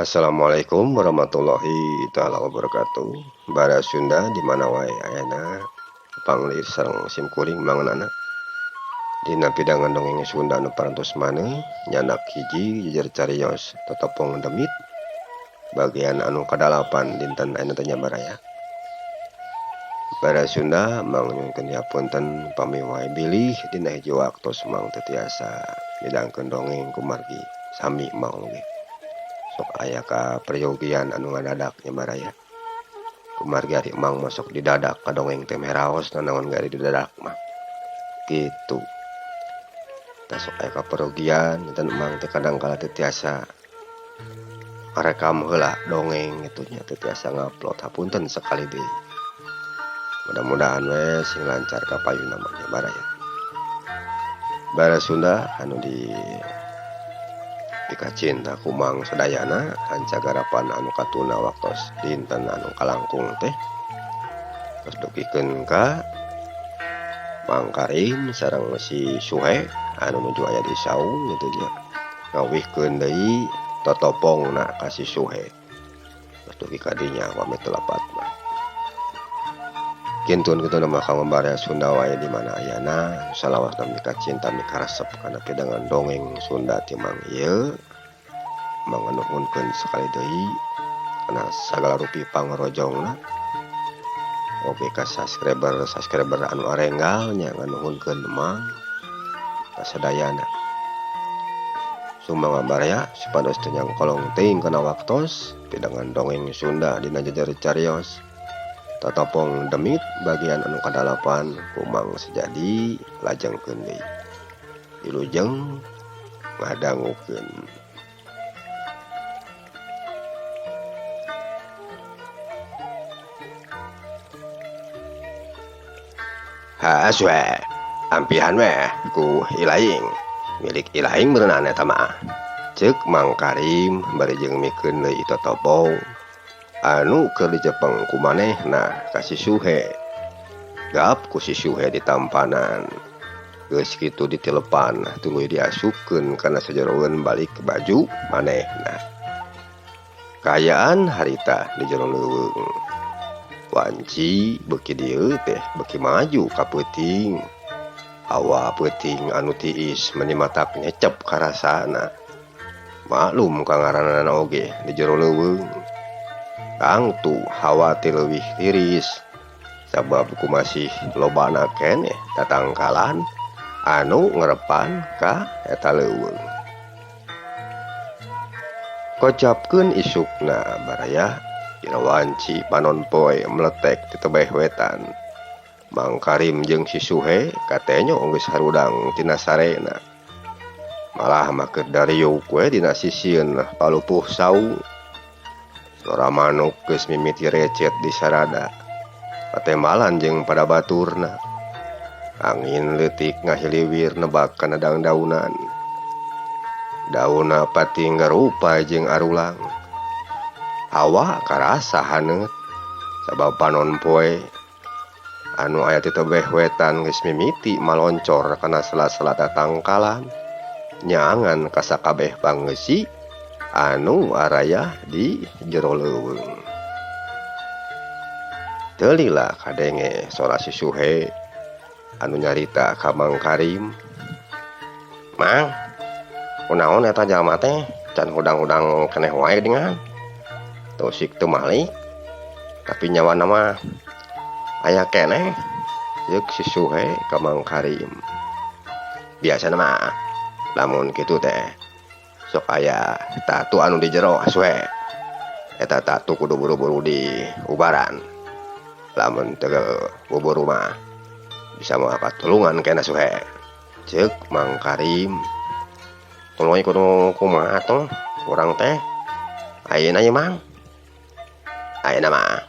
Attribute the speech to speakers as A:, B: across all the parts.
A: Assalamualaikum warahmatullahi taala wabarakatuh. Bara Sunda di mana wae ayana panglir sareng simkuring manganana. Dina pidangan dongeng Sunda anu parantos maneh nyanak hiji jejer carios totopong demit bagian anu kadalapan dinten ayeuna teh nya baraya. Bara Sunda mangnyuhunkeun hapunten pami wae bilih dina hiji waktos mang teu tiasa midangkeun dongeng kumargi sami mang oge. Sok aya kaperyogian anu ngadadak nya baraya. Kumargi ari emang masuk didadak ka dongeng teh meraos nanaon ge ari didadak mah. Kitu. Tah sok aya kaperyogian janten emang teh kadang kala teu tiasa ngarekam heula dongeng kitu nya teu tiasa ngupload hapunten sakali deui. Mudah-mudahan we sing lancar ka payuna mah nya baraya. Bara Sunda anu di dikacinta ku Mang sadayana hancagarapan anu katuna waktos dinten anu kalangkung teh tos dugikeun ka Mang Karim sareng si Suhe anu nuju aya di saung kitu nya ngawihkeun deui totopongna ka si Suhe tos dugi ka dinya pamit teu lepat mah. Kintun kitu mah kanggo baraya Sunda wae di mana ayana salawasna mikacinta mikaresep kana pidangan dongeng Sunda ti Mang ieu manganuhunkeun sakali deui kana sagala rupi pangrojongna oge ka subscriber anu arenggal nya nganuhunkeun Mang kasadayana. Sumangga baraya supados teu nyangkolong teuing kana waktos pidangan dongeng Sunda dina jejer carios Totopong demit bagian anu kadalapan ku Mang Sejadi lajengkeun deui. Wilujeng ngadangukeun. Haas we, ampihan we ku ilaing. Milik ilaing beunaan eta mah. Ceuk Mang Karim bari jeung mikeun deui totopong anu keur dicepeng ku manehna ka si Suhe. Gap ku si Suhe ditampanan. Geus kitu ditilepan tuluy diasupkeun kana sajeroeun balik baju manehna. Kaayaan harita di jero leuweung. Wanci beuki dieu teh beuki maju ka peuting. Hawa peuting anu tiis meni matak nyecep karasana. Maklum ka ngaranna oge di jero leuweung. Tangtu hawa teh leuwih tiris sabab ku masih lobana keneh tatangkalan anu ngerepan ka eta leuweung. Kocapkeun isukna baraya dina wanci panon poe meletek ti tebeh wetan. Mang Karim jeung si Suhe katenyo geus harudang tina sarena. Malah mah keur dariuk we dina sisieun palupuh saung. Sora manuk geus mimiti recet di sarada. Patembalan jeung pada baturna. Angin leutik ngahiliwir nebak kana dangdaunan. Daunna pating garupa jeung arulang. Hawa karasa haneut sabab panon poe anu aya ti tebeh wetan geus mimiti maloncor kana sela-sela tatangkalan nyaangan ka sakabeh pangeusi anu araya di jero leuweung. Teu lila kadenge sora si Suhe anu nyarita ka Mang Karim. Mang, kunaon eta jalma teh can hudang-hudang keneh wae geuningan. Tosik teu malik tapi nyawana mah aya keneh ceuk si Suhe ka Mang Karim. Biasana mah lamun kitu teh sok aya tatu anu di jero Suhe. Eta tatu kudu buru-buru di ubaran. Lamun teu buburu mah bisa moal katulungan kena Suhe. Ceuk Mang Karim. Tuluy kudu kumaha atuh urang teh? Ayeuna ye Mang. Ayeuna mah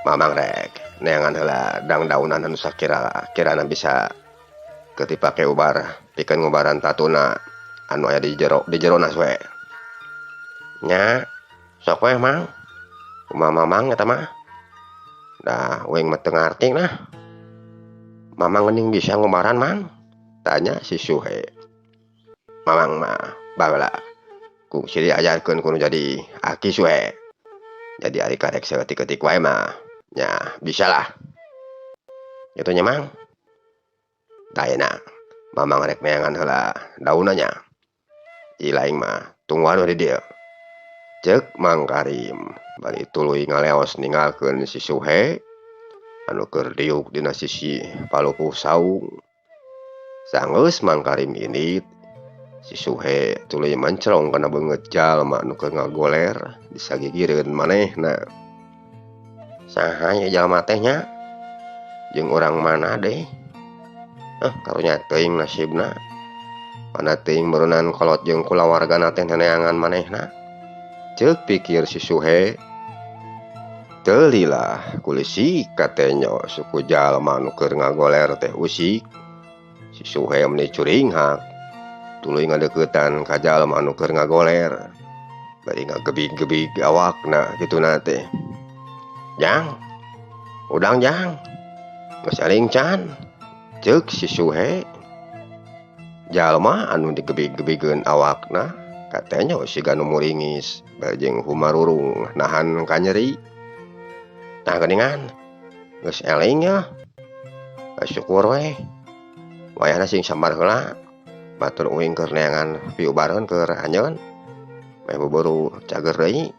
A: Mamang rek neangan heula dangdaunan anu sakira-kirana bisa keur dipake ubar pikeun ngubaran tatuna anu aya di jero di jerona Suhe. Nya sok we Mang. Kumaha Mamang eta mah? Dah uing mah teu ngarti nah. Mamang geuning bisa ngubaran Mang? Tanya si Suhe. Mamang mah baheula Kungsi diajarkeun ku nu jadi aki Suhe. Jadi ari karek saeutik-eutik wae mah nya bisalah. Kitu nya Mang. Tah ayeuna Mamang rek neangan heula daunna nya. Ilaing mah tungguan we di dieu. Ceuk Mang Karim bari tuluy ngaleos ninggalkeun si Suhe anu keur diuk dina sisi palupuh saung. Sanggeus Mang Karim indit, si Suhe tuluy mencrong kana beungeut jalma nu keur ngagoler di sagigireun manehna. Saha ieu jalma teh nya? Jeung urang mana deui? Karunya teuing nasibna. Mana teuing meureunnan kolot jeung kulawargana teh neneangan manehna. Ceuk pikir si Suhe. Teu lila kulisik katenyo suku jalma nu keur ngagoler teh usik. Si Suhe meni curinghak. Tuluy ngadeuketan ka jalma anu keur ngagoler. Bari ngagebig-gebig awakna kituna teh. Jang, udang jang, geus eling can. Ceuk si Suhe. Jalma anu digebig-gebigeun awakna katenyo siga nu muringis bari jeung humarurung nahan kanyeri. Tah geuningan geus eling yeuh. Syukur we. Wayahna sing sambar heula. Batur uing keur neangan piubareun keur anjeun. Meh buburu cager deui.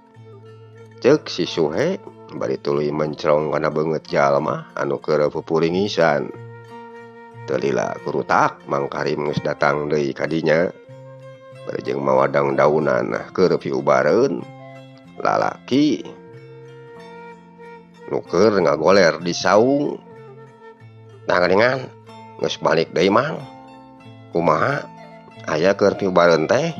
A: Ceuk si Suhe bari tuluy mencrong kana beungeut jalma anu keur pupuringisan. Teu lila kurutak Mang Karim geus datang deui ka dinya. Bari jeung mawa dangdaunan keur piubareun. Lalaki nu keur ngagoler di saung. Tah geuningan geus balik deui Mang. Kumaha aya keur piubareun teh?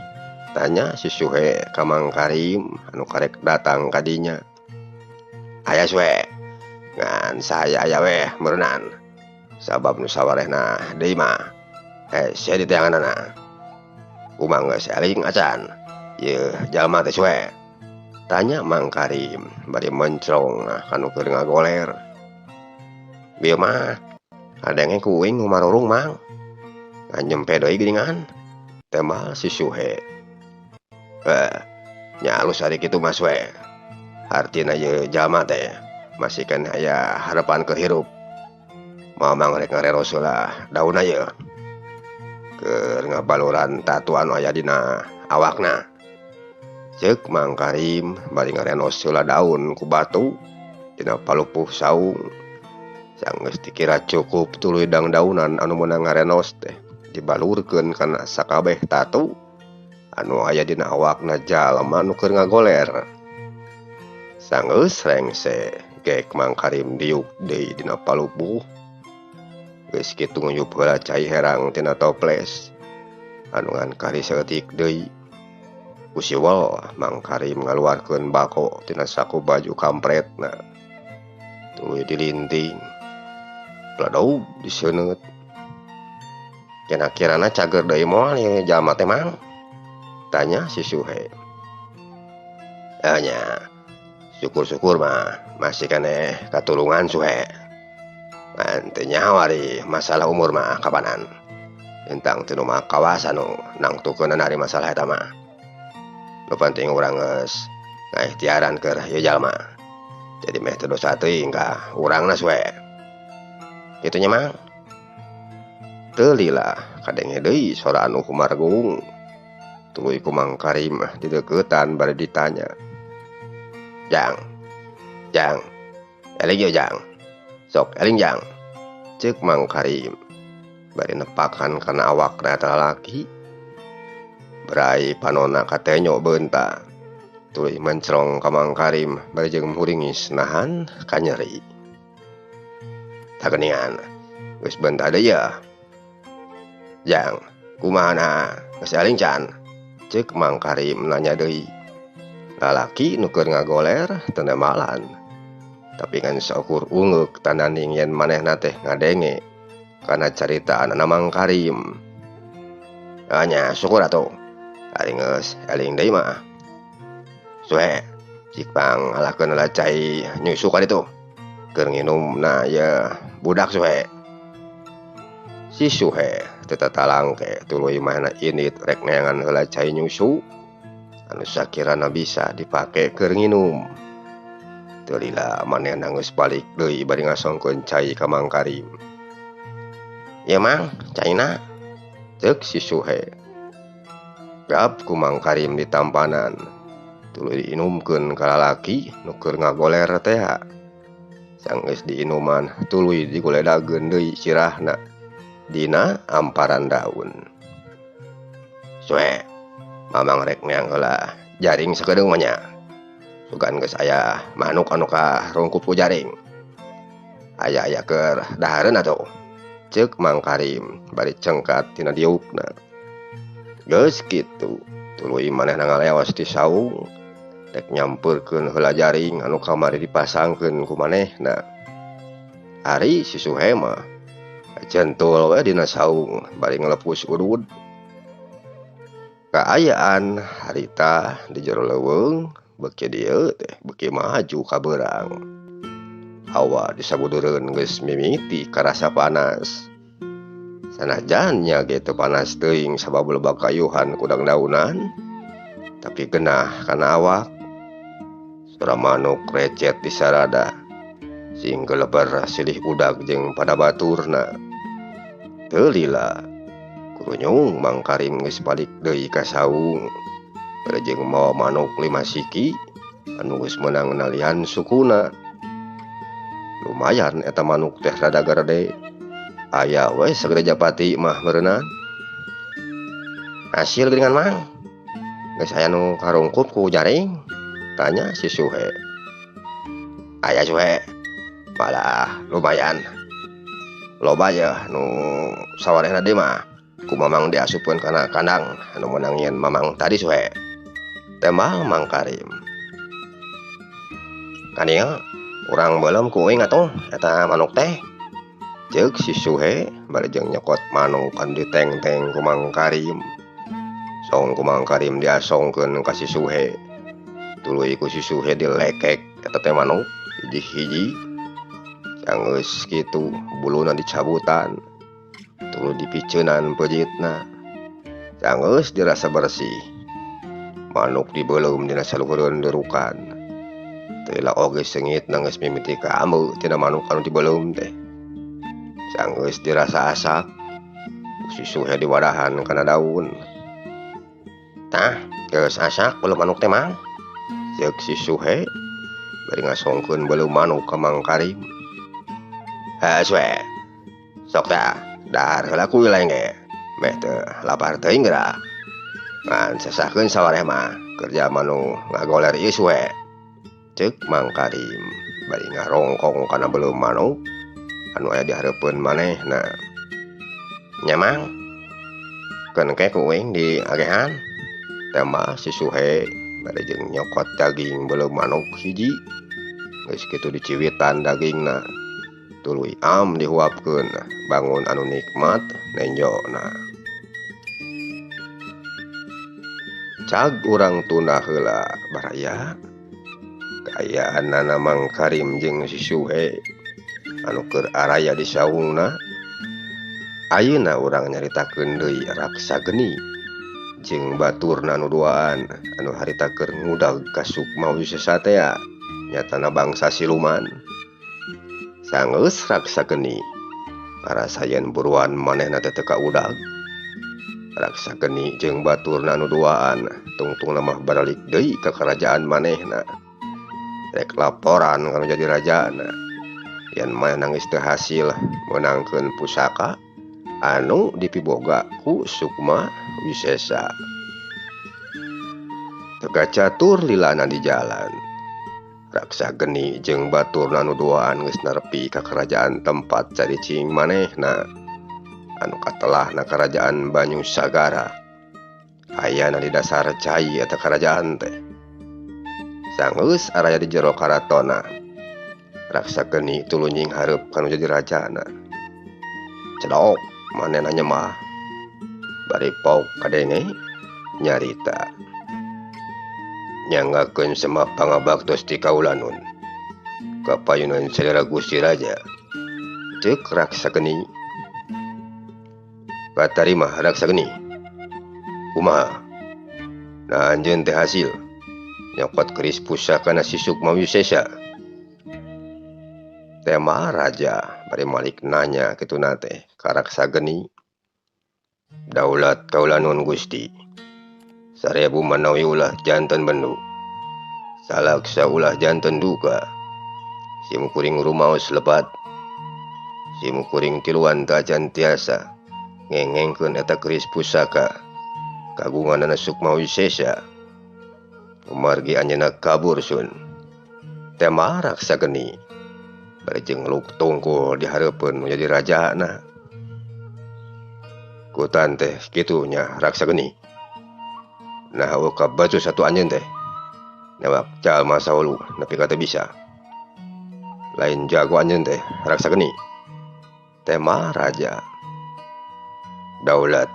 A: Tanya si Suhe ka Mang Karim anu karek datang ka dinya. Aya Suhe, ngan saya aya weh meureunan. Sabab nu sawarehna deui mah hese diteanganana. Kumaha geus eling acan ieu jalma teh Suhe? Tanya Mang Karim bari mencrong ka nu keur ngagoler. Bieu mah kadenge ku uing humarurung Mang. Nganyempe deui geuningan. Tembal si Suhe. Nya alus ari kitu mah Suhe. Hartina ieu jalma teh masih keneh aya harepan keur hirup. Mamang rek ngareros heula daunna ieu. Keur ngabaluran tatu anu aya dina awakna. Ceuk Mang Karim bari ngarenos heula daun ku batu dina palupuh saung. Sanggeus dikira cukup tuluy dangdaunan anu meunang ngarenos teh dibalurkeun kana sakabeh tatu anu aya dina awakna jalma nu keur ngagoler. Sanggeus rengse gek Mang Karim diuk deui dina palupuh. Geus kitu nguyup heula cai herang tina toples anu ngan kari saeutik deui. Ku siwel Mang Karim ngaluarkeun bako tina saku baju kampretna. Tuluy dilinting. Pladog diseuneut. Kira-kirana cager deui moal ieu jalma teh Mang? Tanya si Suhe. Nya, syukur-syukur mah masih keneh katulungan Suhe. Ngan teu nyaho ari masalah umur mah kapanan. Tentang teu nu mah kawas anu nangtukeun ari masalah eta mah. Nu penting urang geus ngaikhtiaran keur ieu jalma. Jadi meh teu dosa teuing ka urangna Suhe. Kitu nya Mang. Teu lila kadenge deui sora anu humargung. Tuluy ku Mang Karim dideuketan bari ditanya. Jang, jang, eling ieu jang. Sok eling jang. Ceuk Mang Karim bari nepakan kana awakna eta lalaki. Berai panonna katenyo beunta. Tuluy mencrong ka Mang Karim bari jeung muringis nahan kanyeri. Tah geuningan geus beunta deui yeuh. Jang, kumaha na geus eling can? Ceuk Mang Karim nanya deui. Lalaki nu keur ngagoler teu nembalan. Tapi ngan saukur ungeuk tananing yen manehna teh ngadenge kana caritaanana Mang Karim. Nya syukur atuh. Ari geus eling deui mah. Suhe, cik pang alahkeun heula cai nyusu ka ditu. Keur nginumna ieu budak Suhe. Si Suhe teu tatalangke tuluy manehna indit rek neangan heula cai nyusu. anu sakirana bisa dipake keur nginum. Teu lila manehna geus balik deui bari ngasongkeun cai ka Mang Karim. "Ieu Mang, caina," ceuk si Suhe. Gap ku Mang Karim ditampanan, tuluy diinumkeun ka lalaki nu keur ngagoler tea. Sanggeus diinuman tuluy digoledageun deui sirahna dina amparan daun. "Suhe, Mamang rek neang heula jaring sakedeung mah nya. Sugan geus aya manuk anu karungkup ku jaring. Aya-aya keur dahareun atuh," ceuk Mang Karim bari cengkat tina diukna. Geus kitu tuluy manehna ngaleos ti saung rek nyampeurkeun heula jaring anu kamari dipasangkeun ku manehna. Ari si Suhe mah centul we dina saung bari ngalepus udud. Kaayaan harita di jero leuweung beuki dieu teh beuki maju ka beurang. Hawa di sabudureun geus mimiti karasa panas. Sanajan nya ge teu panas teuing sabab loba kayuhan ku dangdaunan, tapi genah kana awak. Sora manuk recet di sarada, sing geleber silih udag jeung pada baturna. Teu lila kurunyung Mang Karim geus balik deui ka saung, bari jeung mawa manuk 5 siki anu geus meunang nalihan sukuna. Lumayan eta manuk teh rada garede. Aya we sagede japati mah meureunnan. "Hasil geuningan Mang, geus aya nu karungkup ku jaring?" tanya si Suhe. "Aya Suhe, malah lumayan. Loba yeuh nu sawarehna deui mah ku Mamang diasupkeun kana kandang anu meunang yen Mamang tadi Suhe," tembal Mang Karim. "Kanieu urang beuleum ku uing atuh eta manuk teh," ceuk si Suhe bari jeung nyokot manuk anu ditengteng ku Mang Karim. Song ku Mang Karim diasongkeun ka si Suhe. Tuluy ku si Suhe dilekek eta teh manuk hiji-hiji. Sanggeus kitu buluna dicabutan, tuluy dipiceunan peujitna. Sanggeus dirasa bersih, manuk dibeuleum dina saluhureun derukan. Teu lila oge seungitna geus mimiti kaameu tina manuk anu dibeuleum teh. Sanggeus dirasa asak, ku si Suhe diwadahan kana daun. "Tah, geus asak beuleum manuk teh Mang," ceuk si Suhe bari ngasongkeun beuleum manuk ka Mang Karim. "Heuh Suhe, sok tah dahar heula ku uing ge, meh teu lapar teuing geura. Ngan sesahkeun sawareh mah kerja manu ngagoler ieu Suhe," ceuk Mang Karim bari ngarongkong kana beuleum manuk anu aya di hareupeun manehna. "Nya Mang, keun ke ku uing diagehan," tembal si Suhe bari jeung nyokot daging beuleum manuk hiji. Geus kitu diciwitan dagingna, tuluy am dihuapkeun bangun anu nikmat nenjona. Cag urang tunda heula baraya kaayaanana Mang Karim jeung si Suhe anu keur araya di saungna. Ayeuna urang nyaritakeun deui Raksa Geni jeung baturna nu duaan anu harita keur ngudag ka Sukma Wisesa tea nyatana bangsa siluman. Sanggeus Raksa Geni ngarasa yen buruan manehna teh teu kaudag. Raksa Geni jeung baturna nu duaan tungtungna mah baralik deui ka karajaan manehna. Rek laporan kana jadi rajana yen manehna geus teu hasil meunangkeun pusaka anu dipiboga ku Sukma Wisesa. Teu kacatur lilana di jalan, Raksa Geni jeung baturna nu duaan geus nerepi ka kerajaan tempat caricing manehna anu katelahna kerajaan Banyu Sagara. Ayana di dasar cai eta kerajaan teh. Sanggeus araya di jero karatona, Raksa Geni tuluy nyinghareup kanu jadi rajana. Cedok manehna nyemah bari pauk kadenge nyarita. Nyanggakeun semah pangabaktos ti kaulanun kapayunan salira Gusti Raja, ceuk Raksa Geni. "Katarima Raksa Geni, kumaha Nah anjeun teh hasil nyokot keris pusakana si Sukma Wisesa. Tema raja bari malik nanya kituna teh ka Raksa Geni. Daulat kaula nuhun Gusti. 1000 manawi ulah janten bendu. Salaksa ulah janten duka. Sim kuring rumaos lepat. Sim kuring tiluan tacan tiasa ngengengkeun eta keris pusaka kagunganana Sukma Wisesa. Kumargi anjeunna kabur sun. Tema Raksa Geni bari jeung ngeluk tungkul di hareupeun nu jadi rajana. Kutan teh kitu nya Raksa Geni. Nah eueuh kabaju satu anjeun teh. Newak jalma saulu nepi ka teu bisa. Lain jago anjeun teh Raksa Geni. Tema raja. Daulat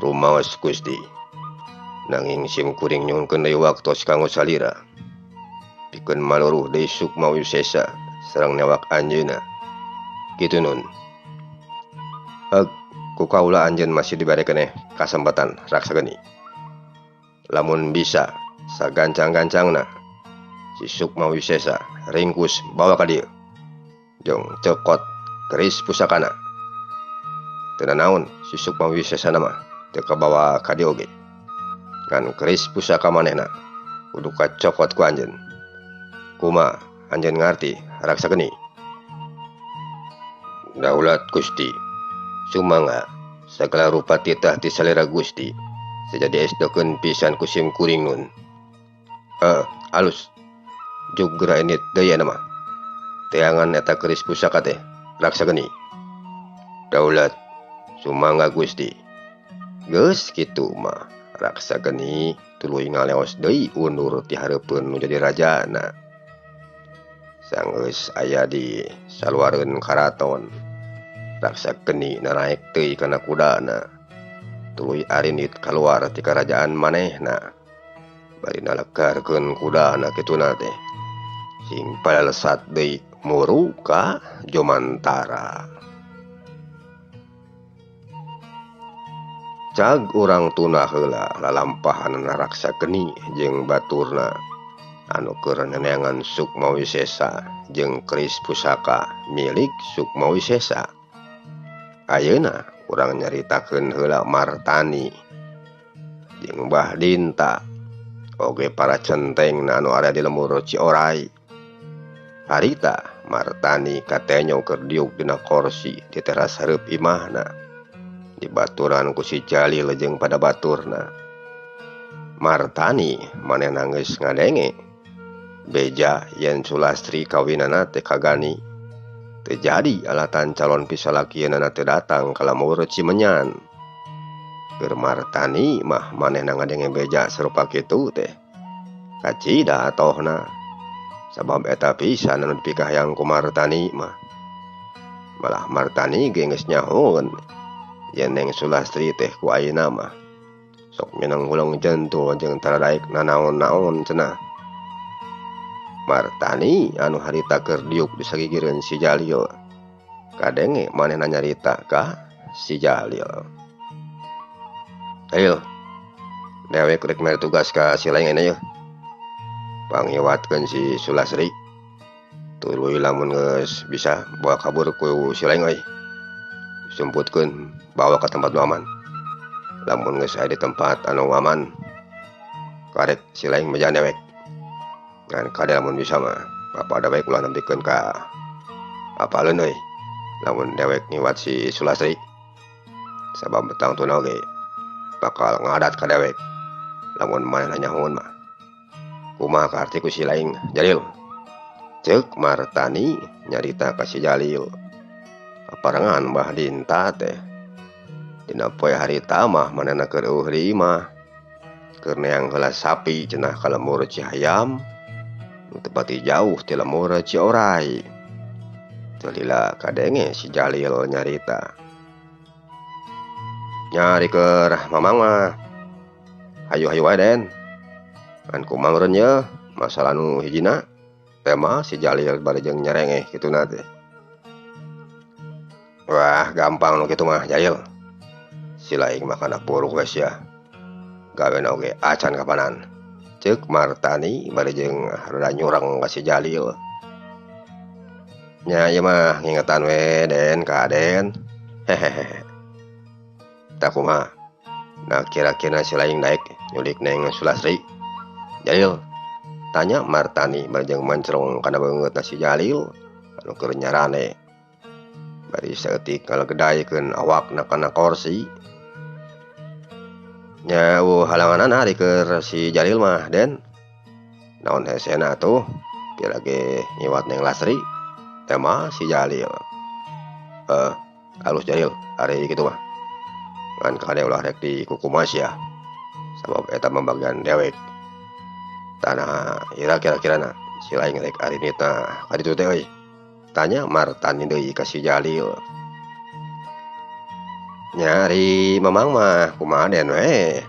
A: rumaos Gusti. Nanging sim kuring nyuhunkeun deui waktos kanggo salira. Pikeun maluruh deui Sukma Wisesa sareng newak anjeunna. Kitu nun. Heug ku kaula anjeun masih dibere keneh kasempatan Raksa Geni. Lamun bisa sagancang-gancangna si Sukma Wisesa ringkus bawa ka dieu. Jong cekot keris pusakana. Teu nanaon si Sukma Wisesa mah teu kabawa ka dieu oge. Ngan keris pusaka manehna kudu kacokot ku anjeun. Kumaha anjeun ngarti Raksa Geni? Daulat Gusti, sumangga sagala rupa titah ti salira Gusti sajadi esdokeun pisan ku sim kuring nun. Alus. Jug geura indit deui aya mah. Teangan eta keris pusaka teh Raksa Geni. Daulat sumangga Gusti. Geus kitu mah Raksa Geni tuluy ngaleos deui undur ti hareupeun nu jadi rajana. Sanggeus aya di saluareun karaton. Raksa Geni naraek deui kana kudana. Tuluy arindit kaluar ti karajaan manehna. Bari nalegarkeun kudana kituna teh. Sing palalesat deui muru ka Jomantara. Cag urang tuna heula lalampahanana Raksa Geni jeung baturna anu keur neneangan Sukma Wisesa jeung keris pusaka milik Sukma Wisesa. Ayeuna urang nyaritakeun heula Martani jeung Mbah Dinta oge para centengna anu aya di lembur Ciorai. Harita Martani katenyo keur diuk dina korsi di teras hareup imahna. Dibaturan ku si Jalil jeung pada baturna. Martani manehna geus ngadenge beja yen Sulastri kawinana teh kagani. Teu jadi alatan calon pisalakieunana teu datang ka lembur Cimenyan. Keur Martani mah manehna ngadenge beja sarupa kitu teh. Kacida atohna. Sabab eta pisan anu dipikahayang ku Martani mah. Malah Martani ge geus nyahoeun yen Neng Sulastri teh ku ayeuna mah sok minang huleng jentul jeung taradaek nanaon-naon cenah. Martani anu harita keur diuk di sagigireun si Jalil. Kadenge manehna nyarita ka si Jalil. Ayo, dewek rek mere tugas ka si lain ayeuna yeuh. Pangiwatkeun si Sulastri. Tuluy lamun geus bisa bawa kabur ku si lain euy. Sumputkeun bawa ka tempat nu aman. Lamun geus aya di tempat anu aman, karek si lain mejan dewek. Ngan kade lamun bisa mah bapak dewek ulah nempikeun ka apaleun euy. Lamun dewek ngiwat si Sulastri sabab betang tuna oge bakal ngadat ka dewek. Lamun manehna nyahoeun mah kumaha kaarti ku si lain Jalil. Ceuk Martani nyarita ka si Jalil. Paparengan Mbah Dinta teh dina poe harita mah manehna keur eueuh di imah. Keur neang heula sapi cenah ka lembur Cihayam nu teu pati jauh ti lembur Ciorai. Teu lila kadenge si Jalil nyarita. Nyari keur mamang mah hayu-hayu wae Den. Ngan kumaha meureun yeuh masalah nu hijina tema si Jalil bari jeung nyerengeh kituna teh. Wah gampang nu kitu mah Jalil. Si laing mah kana puruk we sia. Gawena oge acan kapanan. Ceuk Martani bari jeung rada nyureng ka si Jalil. Nya ieu mah ngingetan we Den ka Aden. Hehehe. Tah kumaha? Nah kira-kira si laing daek nyulik Neng Sulastri. Jalil tanya Martani bari jeung mencrong kana beungeutna si Jalil anu keur nyarane. Bari saeutik ngalegedaikeun awakna kana korsi. Nya eueuh halanganana ari keur si Jalil mah Den. Naon hesena atuh pira ge ngiwat Neng Lastri. Tema si Jalil. Alus Jalil ari kitu mah. Ngan kade ulah rek dikukumas ya. Sabab eta mah bagian dewek. Tanah ira kira-kirana si laing rek arinitna ka ditu teh euy. Tanya Martani deui ka si Jalil. Nya ari Mamang mah kumaha Den we.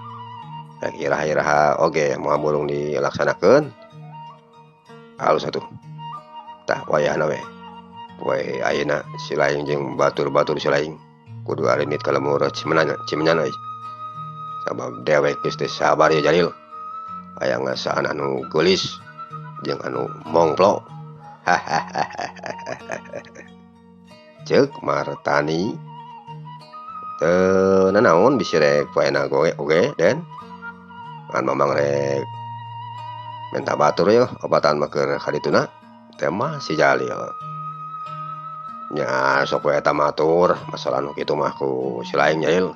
A: Rek iraha-iraha oge moal burung dilaksanakeun. Alus atuh. Tah wayahna we. Poe ayeuna si laing jeung batur-batur si laing kudu arinit ka lembur Cimenyan euy. Sabab dewek geus teu sabar ye Jalil. Hayang ngasaan anu geulis jeung anu mongplo. Ceuk Martani. Teu nanaon bisi rek poena oge Den. Ngan Mamang rek menta batur yeuh obatan mah keur kadituna. Tema si Jalil. Nya sok we eta mah atur masalah nu kitu mah ku si laing Jalil.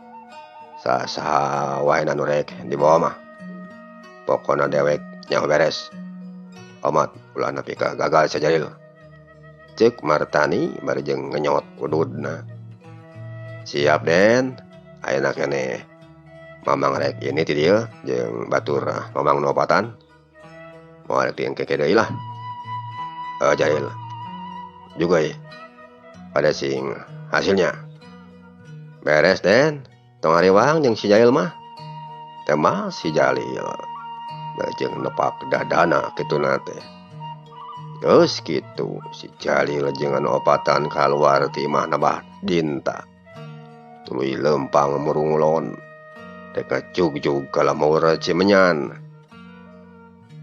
A: Saha wae anu rek dibawa mah. Pokona dewek nyaho beres. Omat ulah nepi ka gagal si Jalil. Ceuk Martani bari jeung ngenyot ududna. Siap Den, ayeuna keneh Mamang rek ini ti dieu jeung batur Mamang nu opatan. Moal rek diengke deui lah. Jalil juga ye. Pada sing hasilnya. Beres Den, tong hariwang jeung si Jalil mah. Tema si Jalil. Jeung nepak dadana kituna teh. Geus kitu si Jalil jeung anu opatan kaluar ti imahna Bah Dinta. Tuluy leumpang murungulon. Rek ngajugjug ka lembur Cimenyan.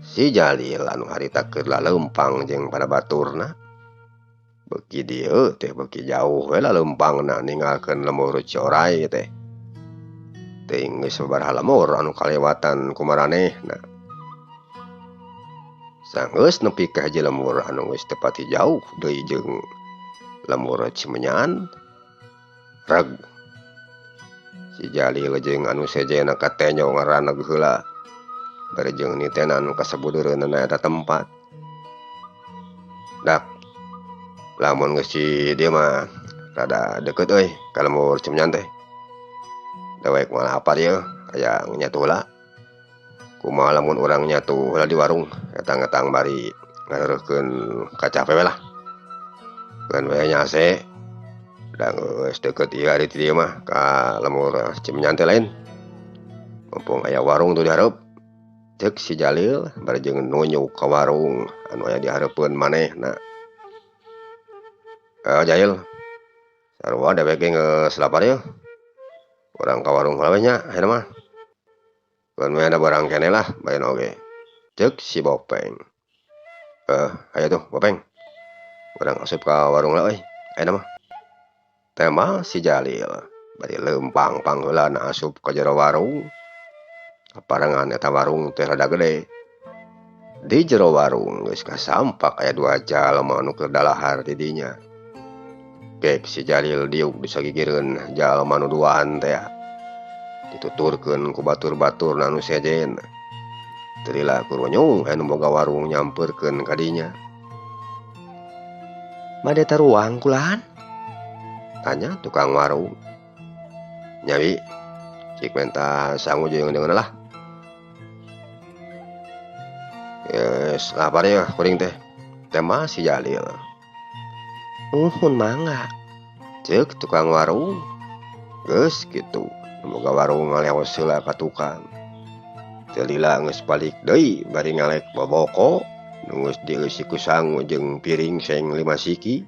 A: Si Jalil anu harita keur laleumpang jeung pada baturna. Beuki dieu teh beuki jauh we laleumpangna ninggalkeun lembur Cioray teh. Teuing geus sababaraha lembur anu kalewatan ku maranehna. Sanggeus nepi ka hiji lembur anu geus teu pati jauh deui jeung lembur Cimenyan. Reg. Si Jalil jeung anu sejenna katenjo ngaraneg heula. Bari jeung nitenan kasabudeureunana eta tempat. Dak lamun geus si dieu mah rada deukeut euy ka lembur Cimenyan teh. Dewek mah lapar ieu hayang nyatu heula. Kumaha lamun urang nyatu heula di warung etang-etang bari ngareureurkeun kacape we lah. Keun we nyase. Da geus deukeut ieu ari ti dieu mah ka lembur Cimenyan teh lain. Mumpung aya warung tuh di hareup. Ceuk si Jalil bari jeung nunjuk ka warung anu aya di hareupeun manehna. Jalil, sarua dewek ge geus lapar yeuh. Urang ka warung heula we nya ayeuna mah. Keun we ada barang keneh lah bae oge. Ceuk si Bopeng. Hayu tuh Bopeng. Urang asup ka warung heula euy ayeuna mah. Tema si Jalil bari leumpang pangheulana asup ka jero warung. Parengan eta warung teh rada gede. Di jero warung geus kasampak aya dua jalma anu keur dalahar di dinya. Gek si Jalil diuk disagigireun jalma nu duaan teh. Dituturkeun ku batur-batur anu sejen. Teu lila kurunyung anu boga warung nyamperkeun ka dinya. Bade taruang kulahan? Tanya tukang warung. Nyawi, cik menta sangu jeung deungeun lah. Geus lapar ya kuring teh. Tema si Jalil. Uhun mangga. Ceuk tukang warung. Geus kitu. Boga warung ngaleos heula ka tukang. Teu lila geus balik deui bari ngalek boboko nu geus dieusi ku sangu jeung piring seng 5 siki.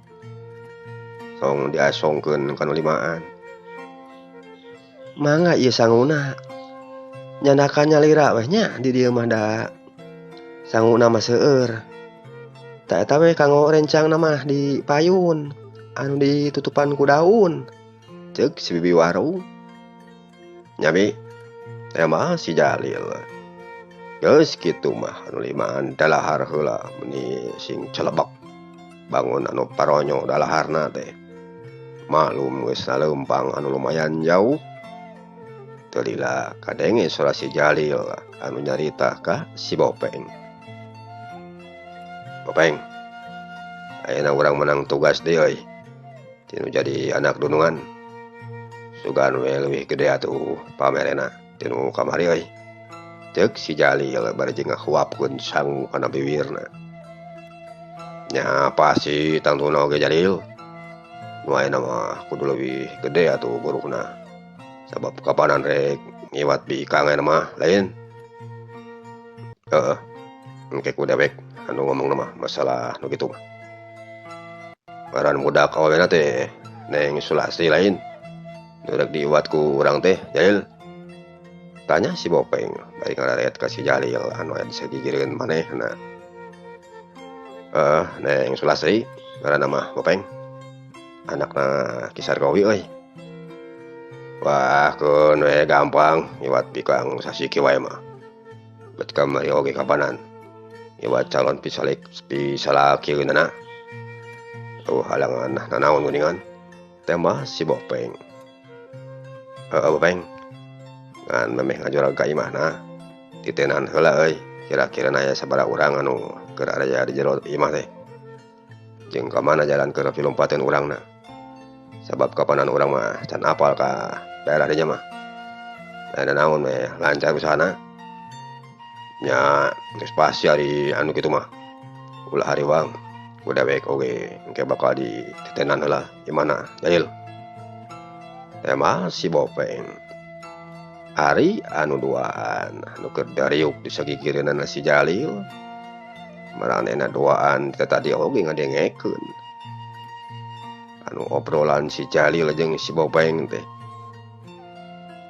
A: Tong diasongkeun kana limaan. Mangga ieu sanguna. Nyandakan nyalira weh nya di dieu mah da sanguna mah seueur. Tah eta we kanggo rencangna mah di payun anu ditutupan ku daun. Ceuk si bibi warung. Nya bi, teh si Jalil. Geus kitu mah anu limaan dalahar heula meuni sing celebek. Bangun anu paronyo dalaharna teh. Malum geus laleumpang anu lumayan jauh. Teu lila kadenge sora si Jalil anu nyarita ka si Bopeng. Bopeng, ayeuna urang menang tugas deui euy. Tinu jadi anak dunungan. Sugan we leuwih gede atuh pamerena tinu kamari euy. Ceuk si Jalil bari jeung ngahuapkeun sangu kana biwirna. Nya pasti tangtuna oge Jalil. Nu ayeuna mah kudu leuwih gede atuh buruhna. Sabab kapanan rek ngiwat bikang ayeuna mah lain. Heeh. Engke ku dewek anu ngomongna mah masalah nu kitu mah. Ngaran budak awewena teh Neng Sulastri lain. Nu rek diiwat ku urang teh Jalil. Tanya si Bopeng bari ngararet ka si Jalil anu aya di sagigireun manehna. Heeh, Neng Sulastri ngaranna mah Bopeng. Anakna Ki Sarkowi euy. Wah, keun we gampang ngiwat bikang sasiki wae mah. Bet kamari oge kapanan. Ngiwat calon pisalik pisalakeunana. Oh, halangan nanaon geuningan. Teh mah si Bopeng. Heeh, Bopeng. Ngan memeh ngajorag ka imahna. Titenan heula euy, kira-kira aya sabaraha urang anu keur aya di jero imah teh. Jeung ka mana jalan keur pilompateun urangna. Sabab kapanan urang mah can apal ka daerah dinya mah. Lain naon we lancar usahana. Nya geus pasti ari anu kitu mah. Ulah hariwang. Ku dewek oge engke bakal dititenan heula imahna Jalil. Teh mah si Bopeng. Ari anu duaan anu keur dariuk di sagigireunana si Jalil. Maranehna duaan teh tadi oge ngadengekeun. Anu obrolan si Jalil jeung si Bopeng teh.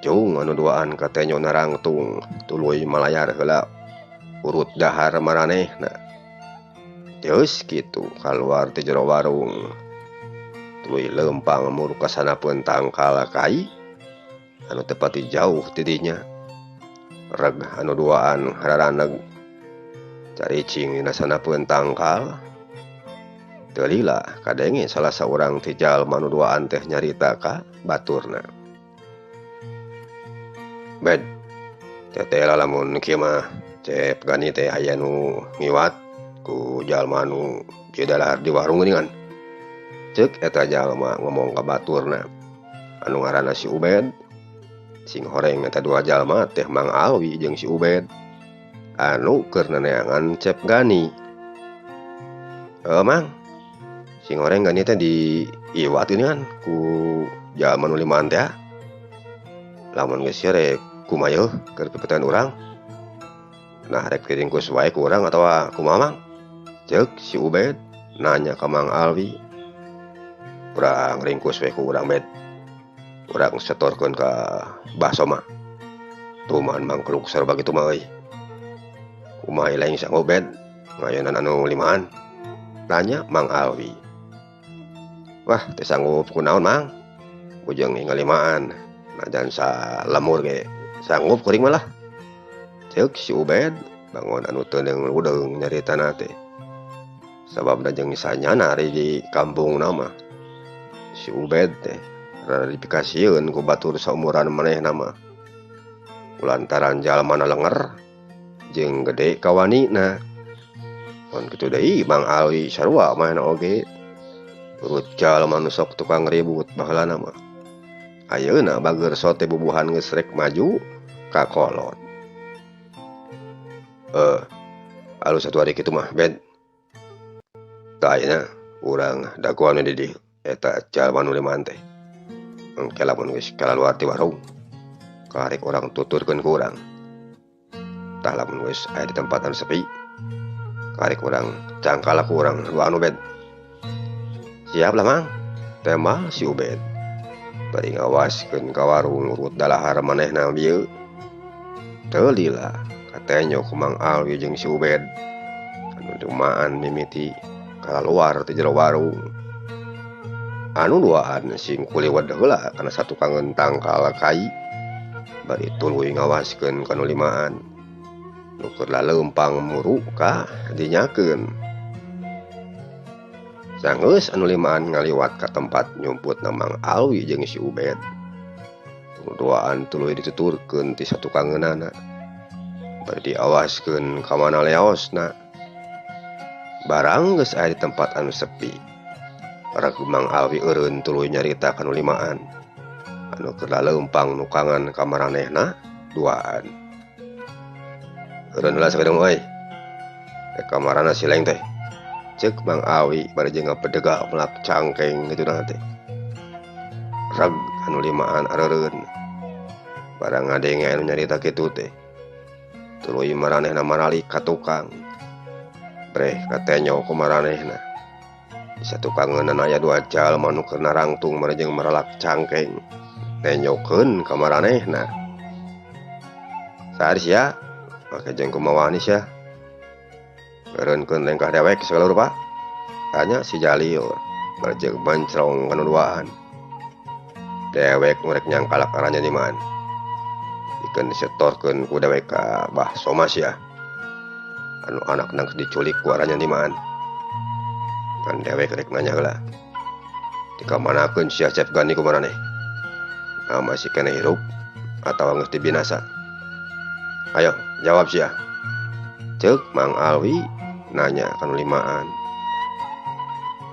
A: Cung anu duaan katenyo narangtung tuluy malayar heula urut dahar maranehna. Geus kitu kaluar ti jero warung. Tuluy leumpang muruk ka sanapeun tangkal kai anu teu pati jauh ti dinya. Reg anu duaan hararaneg caricing dina sanapeun tangkal. Teu lila kadenge salah saurang ti jalma nu duaan teh nyarita ka baturna. Bed, teteh lamun kieu mah Cep Gani teh aya nu ngiwat ku jalma nu bieu dalahar di warung geuningan. Ceuk eta jalma ngomong ka baturna anu ngaranna si Ubed. Sing horeng eta dua jalma teh Mang Alwi jeung si Ubed anu keur neneangan Cep Gani. Mang, sing horeng Gani teh diiwat geuningan ku jalma nu limaan teh. Lamun geus rek kumaha yeuh keur pipetan urang. Nah rek diringkus wae ku urang atawa kumaha Mang? Ceuk si Ubed nanya ka Mang Alwi. Urang ringkus we ku urang Bed. Urang setorkeun ka Bah Soma. Tuman mangkluk sarua kitu mah euy. Kumaha lain sanggup Bed ngayonan anu limaan? Tanya Mang Alwi. Wah, teu sanggup kunaon Mang? Bujeng ngalimaan. Najan salemur ge sanggup kuring mah lah. Ceuk si Ubed bangun anu teu udeung nyaritana teh. Sababna jeung sanyana ari di kampungna mah. Si Ubed teh rada dipikasieun ku batur saumuran manehna mah. Kulantaran jalmana lenger jeung gede kawanina. Mun kitu deui Mang Alwi sarua manehna oge. Urut jalma nu sok tukang ribut baheulana mah. Ayeuna bageur sote bubuhan geus rek maju ka kolot. Alus satu hari kitu mah Bed. Tah ayeuna urang dagoan we di dieu eta jalma nu limaan teh. Engke lamun geus kalaluar ti warung karek urang tuturkeun ku urang. Tah lamun geus aya di tempat anu sepi karek urang cangkal ku urang dua anu Bed. Siap lah Mang, tema si Ubed. Bari ngawaskeun ka warung urut dalahar manehna bieu. Teu lila katenyo ku Mang Alwi jeung si Ubed anu dumaan mimiti kaluar ti jero warung. Anu duaan sing kuliwat heula kana satukangeun tangkal kai bari tuluy ngawaskeun ka nu limaan. Nu keur laleumpang muru ka dinyakeun. Sanggeus anu limaan ngaliwat ka tempat nyumputna Mang Alwi jeung si Ubed. Nu duaan tuluy dituturkeun ti satukangeunana. Bari diawaskeun ka mana leosna. Barang geus aya di tempat anu sepi. Reg Mang Alwi eureun tuluy nyarita ka nu limaan. Anu keur laleumpang nukangan ka maranehna duaan. Eureun heula sakedeung euy. Rek ka marana si Leng teh. Ceuk Mang Alwi bari jeung ngapedegah melak cangkeng kituna teh. Reg anu limaan areureun. Barang ngadenge anu nyarita kitu teh. Tuluy maranehna maralik ka tukang. Breh katenyo ku maranehna. Di satukangeunana aya dua jalma nu keur narangtung bari jeung maralak cangkeng. Nenyokeun ka maranehna. Saha sia? Make jeung kumaha wani sia? Eureunkeun lengkah dewek sagala rupa? Tanya si Jalil bari jeung mencrong ka nu duaan. Dewek nu rek nyangkalak aranjeun limaan. Pikeun disetorkeun ku dewek ka Bah Somas sia. Anu anakna geus diculik ku aranjeun limaan. Kan dewek rek nanya heula. Dikamanakeun sia Cep Gani ku maraneh? Nah, masih keneh hirup atawa geus dibinasa? Ayo jawab sia. Ceuk Mang Alwi nanya ka nu limaan.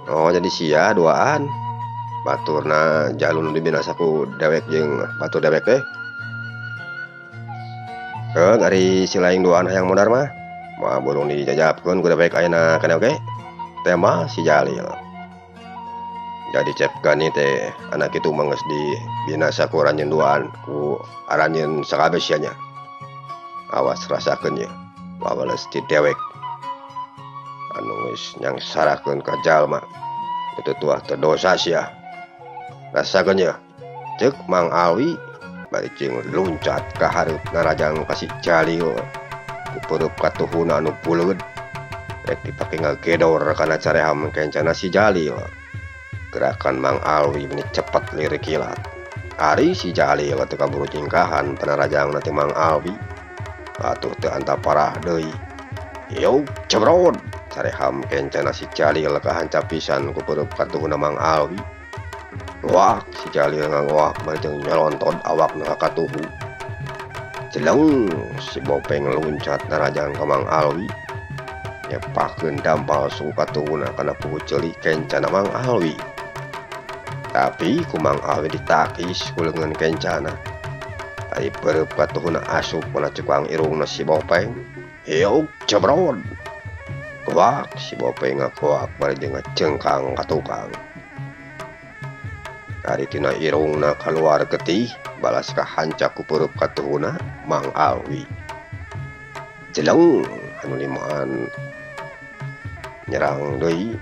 A: Oh jadi sia duaan. Baturna jalur nu dibinasa ku dewek jeung batur dewek teh. Keung ari si laing duaan hayang modar mah. Moal burung dijajabkeun ku dewek ayeuna keneh oge. Tema si Jalil. Jadi Cep Gani teh anak itu mah geus dibinasa ku aranjeun duaan ku aranjeun sakabeh sia nya. Awas rasakeun ye. Wawales ti dewek. Anu geus nyangsarakeun ka jalma. Itu tuah teu dosa sia. Rasakeun ye. Ceuk Mang Alwi bari jeung luncat ka hareup narajang ka si Jalil. Ku peureub katuhuna anu puleud. Rek dipake ngagedor kana careham kencana si Jalil. Gerakan Mang Alwi meni cepet lirik kilat. Ari si Jalil teu kaburu jingkahan panarajang teh Mang Alwi. Atuh teu antaparah deui. Yo cebrod careham kencana si Jalil kahancap pisan ku peureub katuhuna Mang Alwi. Wah si Jalil ngangoak bari jeung nyelontot awakna ka katuhu. Jeleng si Bopeng luncat narajang ka Mang Alwi. Nyepakeun dampal suku katuhuna kana pugu ceuli kencana Mang Alwi. Tapi ku Mang Alwi ditakis ku leungeun kencana. Ari peureub katuhuna asup kana cukang irungna si Bopeng. Yo cebrod. Goak si Bopeng ngagoak bari jeung ngacengkang ka tukang. Ari tina irungna kaluar getih balas kahancak ku peureub katuhuna Mang Alwi. Jeleng anu limaan nyerang deui.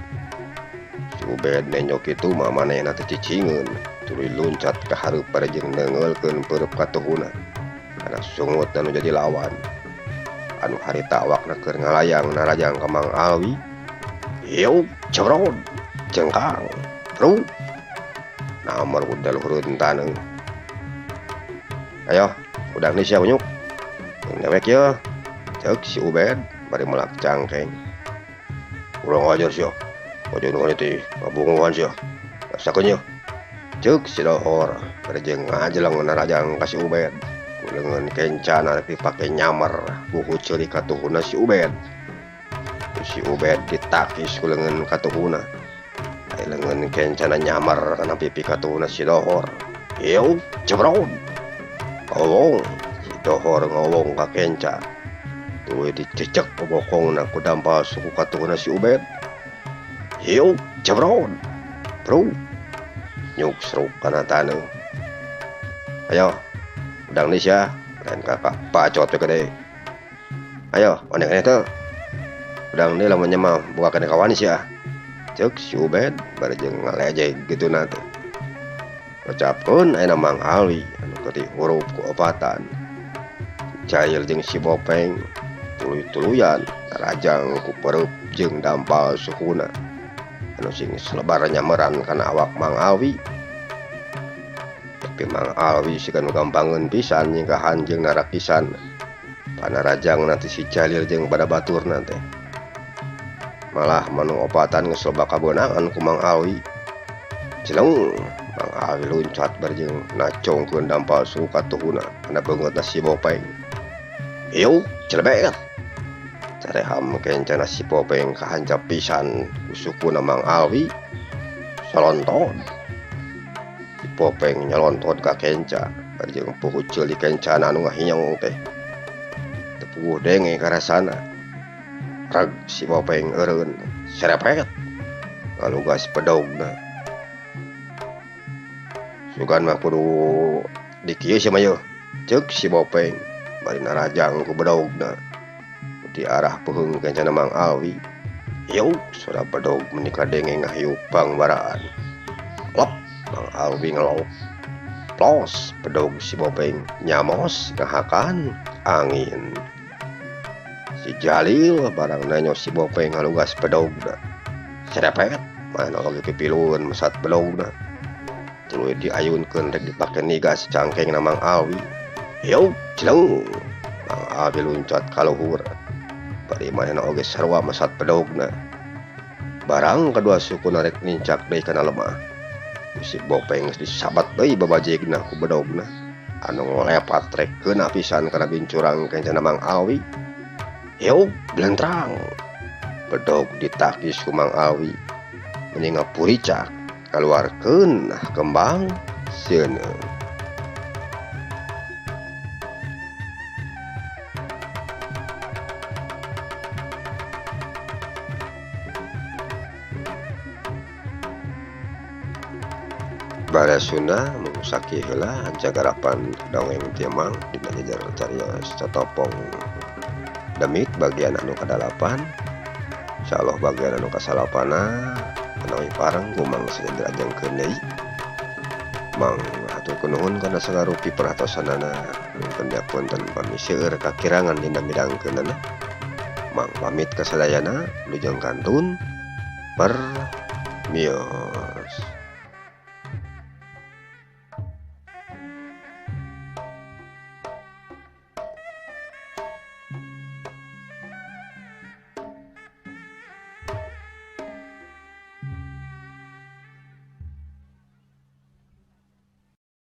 A: Si Ubed nenjok kitu mah manehna teh cicingeun tuluy luncat ka hareup bari jeung neungeulkeun peureub katuhuna. Kana sungut anu jadi lawan. Anu harita awakna keur ngalayang narajang ka Mang Alwi. Yo cebrod cengkang bro. Namar udah luhureun taneuh. Ayo udah nih sia unyuk. Dewek ye. Ceuk si Ubed bari melak cangkeng. Urang ajar sia. Ojo nu teh ngabunguhan sia. Rasakeun ye. Ceuk si Dohor bari jeung ngajeleng narajang ka si Ubed. Ku leungeun kencana rek dipake nyamar buku ceuli katuhuna si Ubed. Ku si Ubed ditakis ku leungeun katuhuna. Ai leungeun kencana nyamar kana pipi katuhuna si Dohor. Yo cebrod. Ngowong si Dohor ngowong ka kenca. Tuluy dicecek bokongna ku dampal suku katuhuna si Ubed. Yo cebrod. Bro. Nyuk seruk kana taneuh. Ayo udang nih sia, lain kakak bacot we gede. Ayo, oneh-oneh teu. Udang nih lamun nya mah buka kene kawani sia. Ceuk si Ubed bari jeung ngalejeg kituna teh. Ucapkeun ayeuna Mang Alwi anu keur dihurup ku opatan. Cail jeung si Bopeng tuluy-tuluyan rajang ku pereup jeung dampal sukuna anu sing selebar nyameran kana awak Mang Alwi. Tapi Mang Alwi siga nu gampangeun pisan nyingkahan jeung narakisan panarajang nanti si Jalil jeung pada baturna teh. Malah manu opatan geus loba kabeunangan ku Mang Alwi. Cileng Mang Alwi luncat barjeng nacongkeun dampal suku katuhuna kana beungeutna si Bopeng. Ieu celebet. Careham kencana si Bopeng kahancap pisan ku sukuna Mang Alwi. Salonton. Si Bopeng nyalontot ka kenca barjeng puhu ceuli kencana anu ngahinyeng teh. Teu puguh denge karasana. Reg si Bopeng eureun serepet. Ngalugas pedogna. Sugan mah kudu dikieu sia mah yeuh. Ceuk si Bopeng bari narajang ku bedogna. Di arah peuheung kencana Mang Alwi. Ieu sora bedog meuni kadenge ngahiup pangbaraan. Lop Mang Alwi ngelok. Plos bedog si Bopeng nyamos ngahakan angin. Si Jalil barang nanyo si Bopeng ngalugas bedogna. Serepet mana oge pipilueun mesat bedogna. Tuluy diayunkeun rek dipake nigas cangkengna Mang Alwi. Ieu cileng Mang Alwi luncat ka luhur. Bari manehna oge sarua mesat bedogna. Barang kadua sukuna rek nincak deui kana lemah. Si Bopeng geus disabat deui babajegna ku bedogna. Anu ngolepat rek keuna pisan kana bincurang kencana Mang Alwi. Ieu blentrang. Bedog ditakis ku Mang Alwi. Meni ngapuricak kaluarkeun kembang seuneung. Baraya Sunda mengusaki heula jagarapan dongeng ti Mang dina jejer carios Cotopong Demit bagian anu kadalapan. Insyaallah bagian anu kasalapana menawi pareng ku Mang saja dilajengkeun deui. Mang haturkeun nuhun kana sagarupi perhatosanana. Nyungkeun diapunten pami seueur kakirangan dina midangkeunana. Mang pamit kasadayana wilujeng kantun permios.